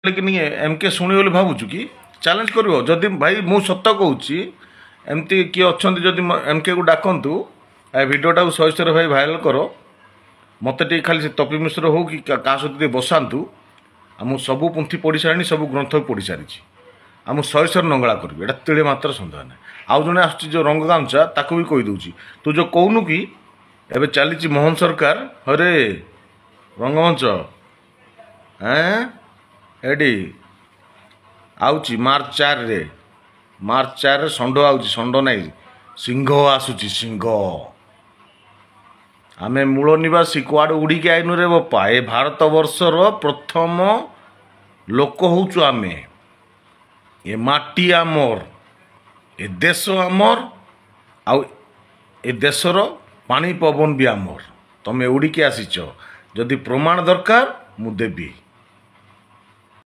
କି M K ଶୁଣିବ ବୋଲି ଭାବୁଛୁ କି? ଚ୍ୟାଲେଞ୍ଜ କରିବ ଯଦି ଭାଇ, ମୁଁ ସତ କହୁଛି, ଏମିତି କିଏ ଅଛନ୍ତି ଯଦି ଏମ୍ କେକୁ ଡାକନ୍ତୁ। ଏ ଭିଡ଼ିଓଟାକୁ 100 ଭାଇ ଭାଇରାଲ କର। ମୋତେ ଟିକେ ଖାଲି ସେ ତପି ମିଶ୍ର ହଉ କି କାହା ସହିତ ଟିକେ ବସାନ୍ତୁ। ଆଉ ମୁଁ ସବୁ ପୁନ୍ଥି ପଢ଼ି ସାରିଣି, ସବୁ ଗ୍ରନ୍ଥ ବି ପଢ଼ି ସାରିଛି, ଆଉ ମୁଁ 100 ନଙ୍ଗଳା କରିବି, ଏଇଟା ତିଳେ ମାତ୍ର ସନ୍ଦେହ ନାହିଁ। ଆଉ ଜଣେ ଆସୁଛି ଯେଉଁ ରଙ୍ଗ ଗାମୁଛା, ତାକୁ ବି କହିଦେଉଛି, ତୁ ଯେଉଁ କହୁନୁ କି ଏବେ ଚାଲିଛି ମୋହନ ସରକାର, ହରେ ରଙ୍ଗମଞ୍ଚ ଏଁ ଏଠି ଆଉଛି ମାର୍ଚ୍ଚ 4ରେ। ମାର୍ଚ୍ଚ 4ରେ ଷଣ୍ଢ ଆଉଛି, ଷଣ୍ଢ ନାହିଁ, ସିଂହ ଆସୁଛି, ସିଂହ। ଆମେ ମୂଳ ନିବାସୀ, କୁଆଡ଼ୁ ଉଡ଼ିକି ଆଇନୁ ରେ ବୋପା। ଏ ଭାରତ ବର୍ଷର ପ୍ରଥମ ଲୋକ ହଉଛୁ ଆମେ। ଏ ମାଟି ଆମର, ଏ ଦେଶ ଆମର, ଆଉ ଏ ଦେଶର ପାଣି ପବନ ବି ଆମର। ତମେ ଉଡ଼ିକି ଆସିଛ। ଯଦି ପ୍ରମାଣ ଦରକାର ମୁଁ ଦେବି।